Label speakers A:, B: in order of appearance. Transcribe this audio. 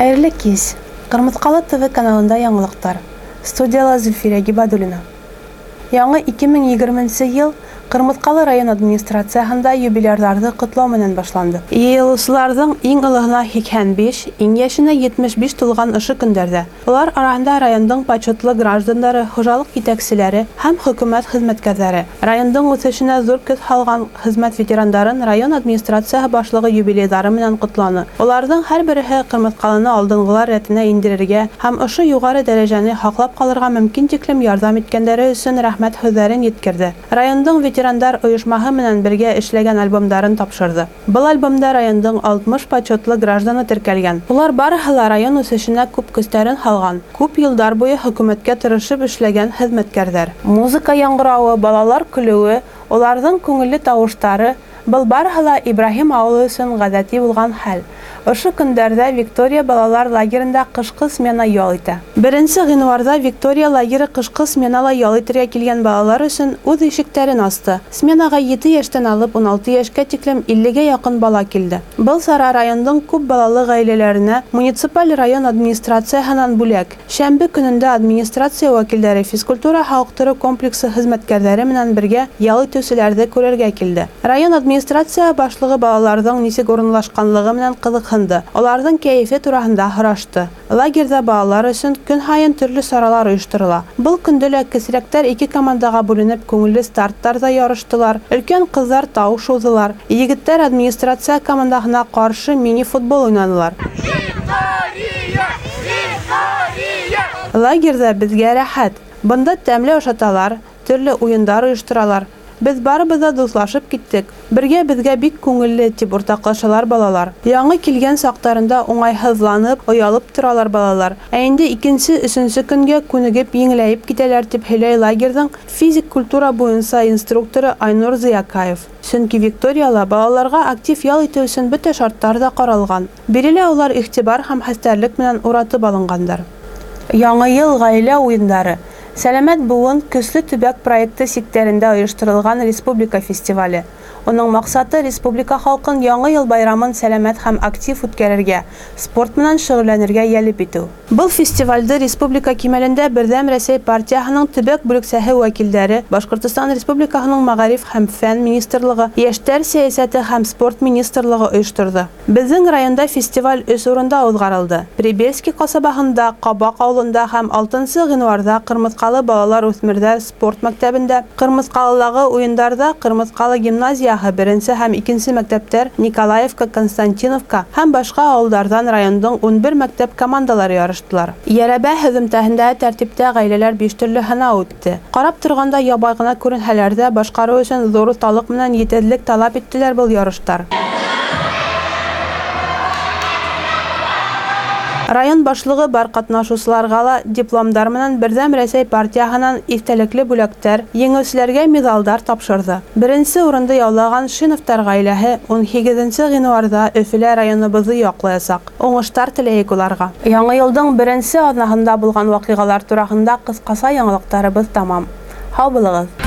A: Хәйерле кис! Ҡырмыҫҡалы ТВ каналында яңылыҡтар. Студияла Зөлфирә Гибадуллина. Яңы 2020 нче ел Ҡырмыҫҡалы район администрацияһында юбилярҙарҙы ҡотлау менән башланды. Йыйылыусыларҙың иң олоһона 85, иң йәшенә 75 тулған ошо көндәрҙә. Улар араһында райондың почетлы граждандары, хужалыҡ етәкселәре һәм хөкүмәт хеҙмәткәрҙәре. Райондың үҫешенә ҙур көс һалған хеҙмәт ветерандарын район администрацияһы башлығы юбилейҙары менән ҡотланы. Уларҙың һәр береһе Ҡырмыҫҡалыны алдынғылар рәтенә индерергә һәм ошо юғары дәрәжәне һаҡлап ҡалырға мөмкин тиклем ярҙам иткәндәре өсөн рәхмәт һүҙҙәрен еткерҙе. Райондың ветерандар ойошмаһы менән бергә эшләгән альбомдарын тапшырҙы. Был альбомда райондың 60 почетлы гражданы теркәлгән. Улар барыһы ла район үҫешенә күп көстәрен һалған, күп йылдар буйы хөкүмәткә тырышып эшләгән хеҙмәткәрҙәр. Музыка яңғырауы, балалар көлөүе, уларҙың күңелле тауыштары, был барыһы ла Ибраһим ауылы өсөн ғәҙәти булған хәл. Ошо көндәрҙә Виктория балалар лагерында ҡышҡы смена ял итә. Беренсе ғинуарҙа Виктория лагеры ҡышҡы сменала ял итергә килгән балалар өсөн үҙ ишектәрен асты. Сменаға ете йәштән алып 16 йәшкә тиклем иллегә яҡын бала килде. Был сара райондың күп балалы ғаиләләренә муниципаль район администрацияһынан бүләк. Шәмбе көнөндә администрация вәкилдәре физкультура-һауыҡтырыу комплексы хеҙмәткәрҙәре менән бергә ял итеүселәрҙе күрергә килде. Район администрацияһы башлығы балаларҙың нисек урынлашҡанлығы менән ҡыҙыҡһынды, уларҙың кәйефе тураһында һорашты. Лагерҙа балалар өсөн көн һайын төрлө саралар ойошторола. Был көндө лә кесерәктәр ике командаға бүленеп күңелле старттарҙа ярыштылар, өлкән ҡыҙҙар тау шыуҙылар, егеттәр администрация командаһына ҡаршы мини-футбол уйнанылар. Лагерҙа беҙгә рәхәт. Бында тәмле ашаталар, төрлө уйындар ойошторалар. Беҙ барыбыҙ ҙа дуҫлашып киттек. Бергә беҙгә бик күңелле, тип уртаҡлашалар балалар. Яңы килгән саҡтарында уңайһыҙланып, оялып торалар балалар. Ә инде икенсе, өсөнсө көнгә күнегеп, еңеләйеп китәләр, тип һөйләй лагерҙың физик культура буйынса инструкторы Айнур Зыякаев. Сөнки Викторияла балаларға актив ял итеү өсөн бөтә шарттар ҙа ҡаралған. Биредә улар иғтибар һәм хәстәрлек менән уратып алынғандар. Яңы йыл ғаилә уйындары. Сәләмәт быуын көслө төбәк проекты сиктәрендә ойошторолған республика фестивале. Уның маҡсаты республика халҡын Яңы йыл байрамын сәләмәт һәм актив үткәрергә, спорт менән шөғөлләнергә йәлеп итеү. Был фестивалде республика кимәлендә Берҙәм Рәсәй партияһының төбәк бүлексәһе вәкилдәре, Башҡортостан Республикаһының Мәғариф һәм фән министрлығы, Йәштәр сәйәсәте һәм спорт министрлығы ойошторҙо. Беҙҙең районда фестиваль өс урында уҙғарылды: Прибельский ҡасабаһында, Ҡабаҡ ауылында һәм алтынсы ғинуарҙа Ҡырмыҫҡалы балалар-үҫмерҙәр спорт мәктәбендә. Ҡырмыҫҡалылағы уйындарҙа Ҡырмыҫҡалы гимназияһы, беренсе һәм икенсе мәктәптәр, Николаевка, Константиновка һәм башҡа ауылдарҙан райондың 11 мәктәп командалары ярыштылар. Йәрәбә һөҙөмтәһендә тәртиптә ғаиләләр биш төрлө һынау үтте. Ҡарап торғанда ябай ғына күренһәләр ҙә, башҡарыу өсөн ҙур оҫталыҡ менән етеҙлек талап иттеләр был ярыштар. Район башлығы бар ҡатнашыусыларға ла дипломдар менән Берҙәм Рәсәй партияһынан иҫтәлекле бүләктәр, еңеүселәргә миҙалдар тапшырҙы. Беренсе урынды яулаған Шиновтар ғаиләһе 18 ғинуарҙа Өфөлә районыбыҙҙы яҡлаясаҡ. Уңыштар теләйек уларға. Яңы йылдың беренсе аҙнаһында булған ваҡиғалар тураһында ҡыҫҡаса яңылыҡтарыбыҙ тамам. Һау булығыҙ!